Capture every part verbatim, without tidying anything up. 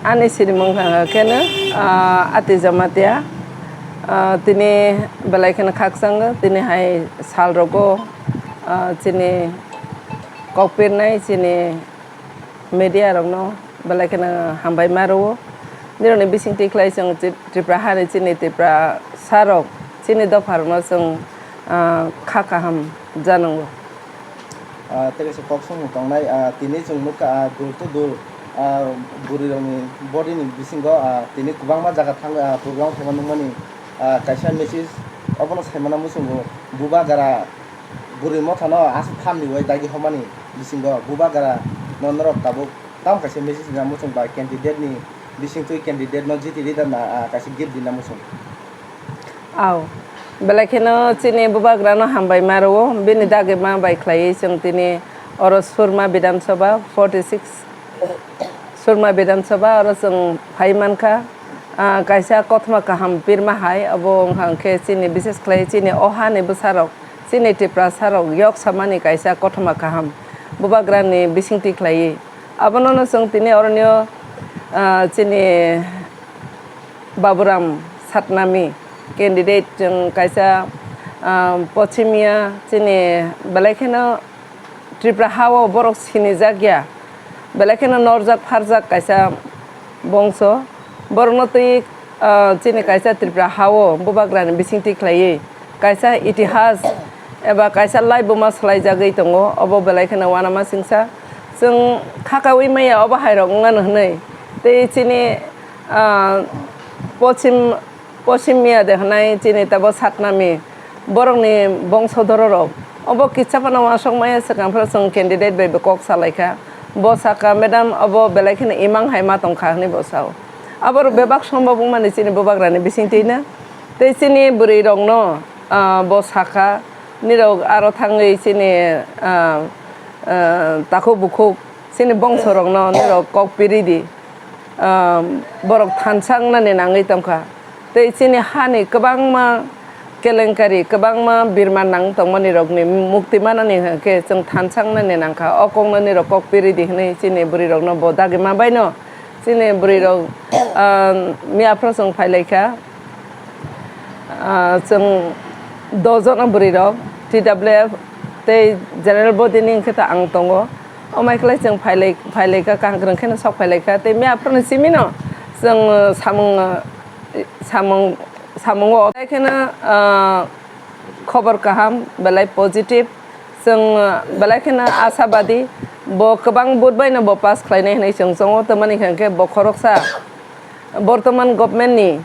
Ani sirimung kha khe no, ah, Ati Jamatia. Ah, tini belai kheno khakchang, tini hai sal rogo, ah, chini kokpirnai chini media rokno belai kheno hambai ma rwo. Nirokni bisingtwi khlai chwng Tri-, Tripura hani chini Tripura sarok, chini dopharokno chwng, ah, kha kaham janango. Ah, tei kaisa kok songmung tongnai, ah, tini chwng nukha, ah, door to door, ah, bwrwirokni body ni bisingo, ah, tini kwbangma jaga thang, ah, program khaima nukmani, ah, kaisa message obono saimano muchungo, Bubagra bwrwi mothano aswk phan riwi dagi homani bisingo Bubagra no norok tabuk tamo kaisa message rina muchung ba candidate ni bisingtwi candidate no jiti rida na, ah, kaisa gift dina muchung. Aw, belai kheno chini Bubagrano hambai ma rwo, bini dagima bai khlaiwi chwng tini oro Surma Bidhan Sabha forty six, Surma Bidhan Sabha oro chwng phai mankha. Ah, kaisa kothoma kaham pirma hai, obo wngkha hwnkhe chini, bises khlai chini o hani bwsarok, chini Tiprasarok yok samani kaisa kothoma kaham Bubagrani bisingtwi khlaiwi. Abonono chwng tini oronio, ah, chini Baburam Satnami candidate chwng kaisa, ah, pochimia chini belai kheno Tripura ha-o borok sinijak ya, belai kheno norjak pharjak kaisa bongso. Borokno twi, ah, chini kaisa Tripura ha-o Bubagrani bisingtwi khlaiwi kaisa itihas eba kaisa laibuma swlaijagwi tongo, obo belai kheno uanama singsa. Chwng khakaui maya obo hairok wngmano hwnwi. Tei chini, ah, pochim, pochim miya de hwnai chini tabo Satnami borokni bongso dororok. Obo kisa phano uansuk maya swkang phano chwng candidate bai bo kok salaikha. Bo sakha, "Madam, obo belai kheno imang hai ma tongkha," hwnwi bo sao. Abo rok bebak sombok wngmani chini Bubagrani bisingtwino. Tei chini bwrwi rokno, ah, bo sakha, nirok aro thangwi chini, ah, ah, takhuk bukhuk chini bongso rokno nirok kok piri di. Ah, borok thansa wngnani nangwi tongkha. Tei chini hani kwbangma kelenkari, kwbangma birma nang tongmani rokni mukti manani hwnkhe chwng thansa wngnani nangkha. O kokno nirok kok piri di hwnwi chini bwrwi rokno bo dagima baino chini bwrwi rok, ah, miya phano chwng phailaikha. Ah, chwng dos jona bwrwi rok T W F tei general body ni hwnkhe ta ang tongo. O mai khlai chwng phailai, phailaikha, kaham kwrwng kheno sok phailaikha. Tei miya phano simino chwng, ah, samung, ah, samung, samungo. Tei kheno, ah, khobor kaham, belai positive. Chwng, ah, belai kheno asabadi. Bo kwbang vote baino bo pass khlainai hwnwi chwng chongo. Tamani hwnkhe bo khoroksa bortoman government ni,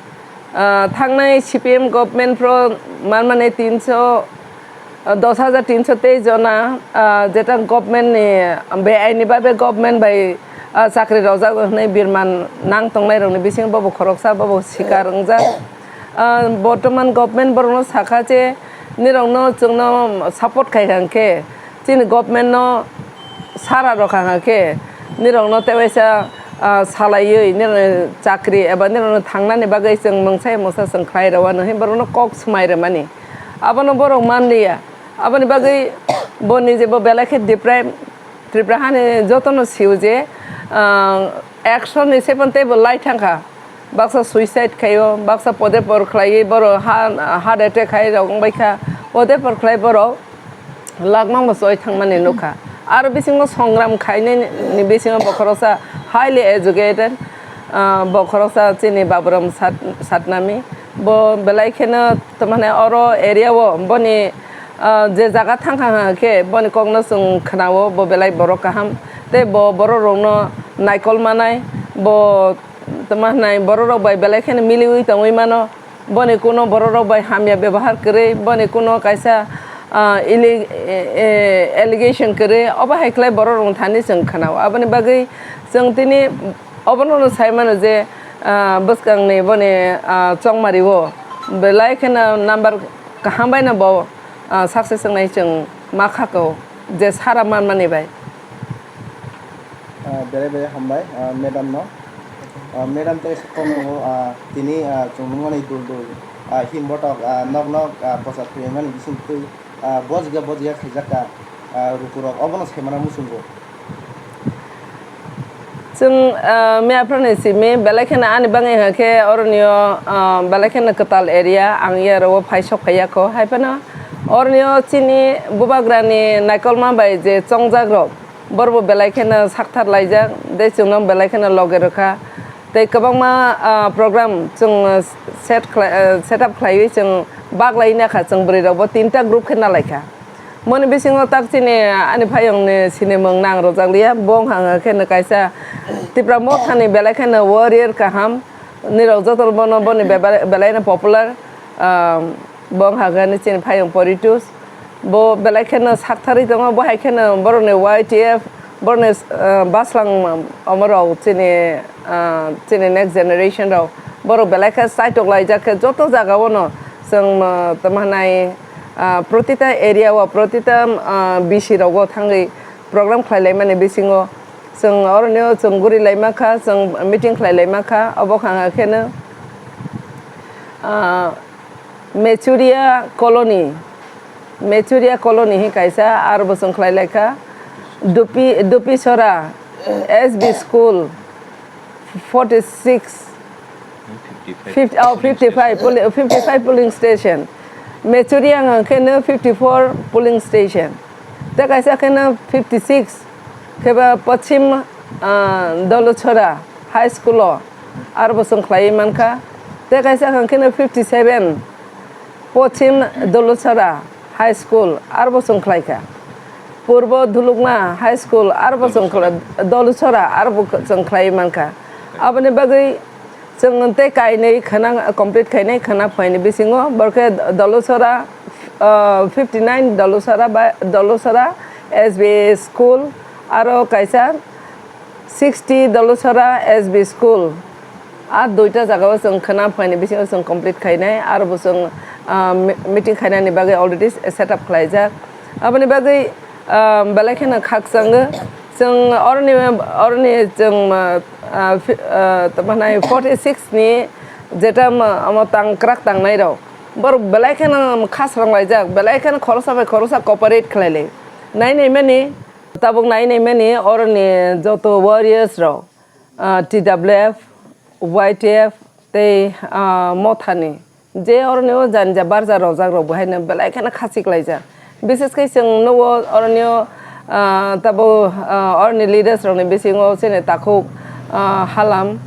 ah, thangnai C P M government pro manmani tinso, ah, dos hajar tinso tei jona, ah, jeta government ni beaini babe government bai, ah, chakri rojak hwnwi birman nang tongnai rokni bisingo bobo khoroksa, bobo sikar wngjak. Ah, bortoman government borokno sakha je nirokno chwngno support khai hwnkhe, chini government no sara rok ha khe nirok no tewaisa, ah, salaiwi nirok ni chakri eba nirok no thangnani bagwi chwng mungsa mungsa chwng khlai rw anw hwnwi borok no kok swmai rw mani. Abono borok man liya. Aboni bagwi bo nije bo belai khe deprive. Tripura hani joto no sio je, ah, action ni sepon tei bo lai thang kha. Baksa suicide khaio, baksa pode por khlaiwi borok ha-, heart attack khai rok wngbai kha. Pode por khlai borok lakmang bo choi thangmani nukha. Aro bisingo songram khainani bisingo bo khoroksa highly educated, ah, bo khoroksa chini Baburam Sat-, Satnami. Bo belai kheno tamani oro area o boni, ah, je jaga thangkha khe boni kokno chwng khnao, bo belai borok kaham. Tei bo borok rokno naikol manai, bo tamo hwnai borok rok bai belai kheno miliwi tongwi mano. Boni kuno borok rok bai hamya bebohar kwrwi, boni kuno kaisa, ah, ili-, e-, e-, allegation kwrwi, obo hai khlai borok rok thani chwng khnao. Aboni bagwi chwng tini obono no sai mano je, ah, bwskangni boni, ah, chongmari o belai kheno number kaham bai no bo, ah, success wngnai chwng ma kha ko je sara manmani bai. Ah, bere bere hambai, ah, madam no. Ah, madam tei se kok nungo, ah, tini, ah, chwng nungmani dul dul, ah, him botok, ah, nok nok, ah, posa thwimani bising twi, ah, bojya bojya khaijak ka, ah, rukurok obono saimano muchungo. Chwng, ah, Miyaphra ni simi, belai kheno ani bagwi hwnkhe oronio, ah, belai kheno kwtal area, ang iya rogo phai sok phaiya kho. Hai phano oronio chini bubagrani naikolma bai je chongjak rok, borbo belai kheno sakthar laijak, tei chwngno belai kheno loge rwkha. Tei kwbangma, ah, program chwng set khlai, ah, set up khlaiwi chwng baglai nakha, chwng bwrwi rokbo tinta group khe nalaikha. Moni bisingo tak chini ani phayungni sinimung nang rwjakliya, bo wngkha khe no kaisa Tipra Mothani belai kheno warrior kaham, nirok joto bono boni beba-, belai no popular, ah, bo wngkha khe chini phayung Poritus, bo belai kheno saktharwi tongo, bo hai kheno borokni Y T F, borokni, ah, baslang omorok chini, ah, chini next generation rok, borok belai khe chaitok laijak khe joto jaga o no chwng, ah, tamo hwnai, ah, protita area o, protita, ah, B C rogo thangwi program khlai laimani bisingo chwng oronio chwng guri laima kha, chwng meeting khlai laima kha, obo wngkha kheno, ah, Mechuria Colony, Mechuria Colony hi kaisa, aro bo chwng khlai lai kha Dupi, Dupisora S B School, forty six, fifty, oh, fifty five, poli-, fifty five polling station. Mechuria wngkha kheno fifty four polling station. Tei kaisa kheno fifty six khe ba Pachim, ah, Doluchora High School o aro bo chwng khlaiwi mankha. Tei kaisa wngkha kheno fifty seven Pochim Doluchora High School aro bo chwng khlaikha. Purbo Dulukma High School aro bo chwng khla-, Doluchora aro bo chwng khlaiwi mankha. Aboni bagwi chwng tei kainwi khwnang complete khainai khwna phaini bisingo borokhe Doluchora, ah, fifty nine Doluchora ba Doluchora S B A School aro kaisa sixty Doluchora S B School. A duita jagao chwng khwna phaini bisingo chwng complete khainai, aro bo chwng, ah, mi-, meeting khainani bagwi already set up khlaijak. Aboni bagwi, ah, belai kheno khakchango. Chwng oroni, oroni chwng, ah, ah, fi-, ah, tamo hwnai forty six ni jeta ma-, omo tangkrak tangnai rok. Borok belai kheno khasrang laijak, belai kheno khoroksa bai khoroksa cooperate khlai lai. Nai nai mani, Tabuk nai nai mani oroni joto warriors rok, ah, T W F, Y T F tei, ah, Mothani je oroni o jani ja barja rojak rok bo haino belai kheno khachik laijak. Bises khe chwng nugo oroni o, ah, tabuk, ah, oroni leaders rokni bisingo chini takhuk, ah, Halam,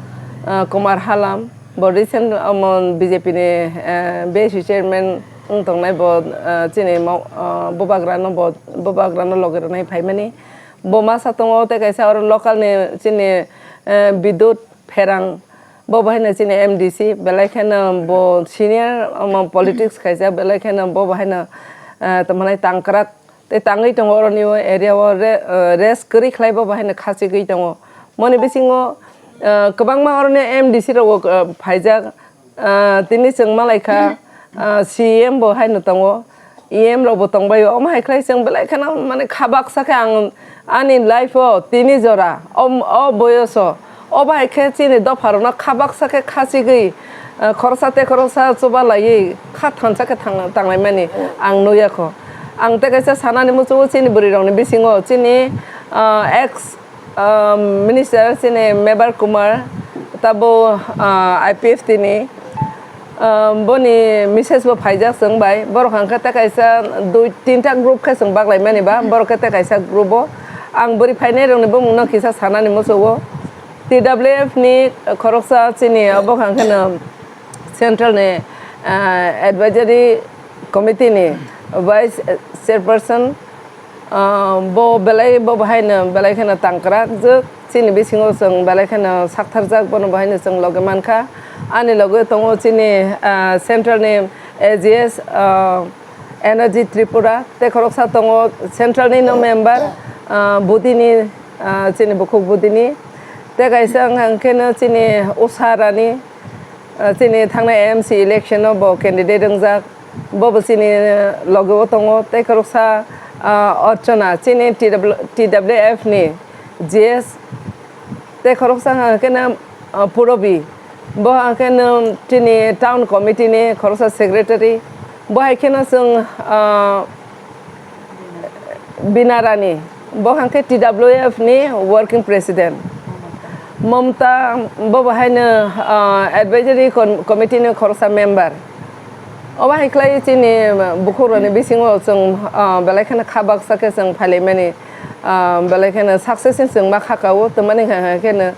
ah, Kumar Halam, bo recent omo B J P ni, eh, B S C chairman wng tongnai bo, ah, chini mo-, ah, bubagrano bo, bubagrano logi rwnai phaimani. Bo masa tongo tei kaisa oro local ni chini, eh, Bidut Pherang, bo bo haino chini M D C, belai kheno bo senior, omo politics kaisa, belai kheno bo bo haino, eh, tamo hwnai tangkrak, tei tangwi tongo oroni o area o re-, eh, rest kwrwi khlai bo bo haino khachigwi tongo. Moni bisingo, eh, kwbangma oroni M D C rok, eh, phaijak, Ah, tini chwng malaikha, ah, C E M bo haino tongo, E M rok bo tongbaio. Omo hai khlai chwng belai kheno, mane, kha baksa khe ang ani life o tini jora, om-, o boyoso, obo hai khe chini dopha rokno kha baksa khe khachigwi, ah, khoroksa tei khoroksa chuba laiwi kha thansa khe thang-, tanglaimani ang nukya kho. Ang tei kaisa sanani muchungo chini bwrwi rokni bisingo chini, ah, ex ah, minister chini Mebar Kumar, tabo, ah, I P F T ni, ah, boni misses bo phaijak chwng bai. Borok hwnkhe tei kaisa dui tinta group khe chwng baglai mani ba, borok khe tei kaisa group o. Ang bwrwi phainai rokni bumung no kisa sanani muchungo. T W F ni khoroksa chini obo hwnkhe no central ni, ah, advisory committee ni vice chairperson, Ah, bo belai, bo bo haino belai kheno tangkrak jwk. Chini bisingo chwng belai kheno saktharjak, bono bo haino chwng logi mankha. Ani logi tongo chini, ah, central ni A G S, ah, Energy Tripura, tei khoroksa tongo central ni no member, ah, Budini, ah, chini bukhuk Budini. Tei kaisa wngkha hwnkhe no chini Usha Rani, ah, chini thangnai M C election o bo candidate wngjak. Bo bo chini loge o tongo, tei khoroksa, ah, Archana, chini T W, T W F ni G S, tei khoroksa hwnkhe no, ah, Purobi, bo hwnkhe no chini town committee ni khoroksa secretary, bo hai kheno chwng, ah, Binarani, bo hwnkhe T W F ni working president. Mamta bobo haino, ah, advisory com-, committee ni khoroksa member. Obo hai khlai chini, ah, bukhukrokni bisingo chwng, ah, belai kheno kha baksa khe chwng phailaimani, ah, belai kheno success ni chwng ma kha kao, tamani hwnka khe kheno,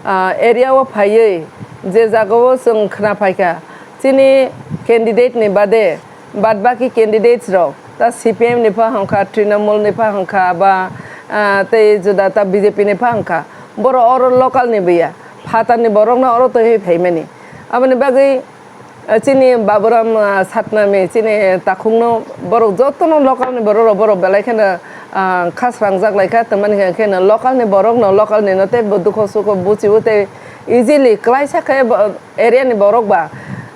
ah, area o phaiwi je jaga o chwng khna phaikha chini candidate ni bade, bad baki candidates rok, ta C P M ni pha hwnkha, Trinamool ni pha hwnkha, ba, ah, tei juda ta B J P ni pha hwnkha, borok oro local ni buya, phatar ni borok no oro twi phaimani. Aboni bagwi, ah, chini Baburam, ah, Satnami, chini takhuk no borok joto no local ni borok rok, borok belai kheno, ah, kha srangjak lai kha, tamani hwnka khe no local ni borok no local ni no tei bo dukho sukho buchiwi tei easily klaisa khe bo, area ni borok ba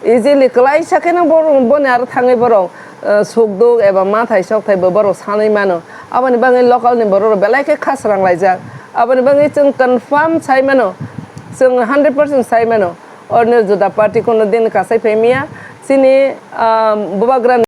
easily klaisa khe no borok boni aro thangwi borok, eh, suk duk eba mathai sok thai bo borok sanwi mano. Aboni bagwi local ni borok rok belai khe kha srang laijak. Aboni bagwi chwng confirm sai mano, chwng hundred percent sai mano. Orni juda party kuno din kasai phai miya. Chini, ah, bubagra ni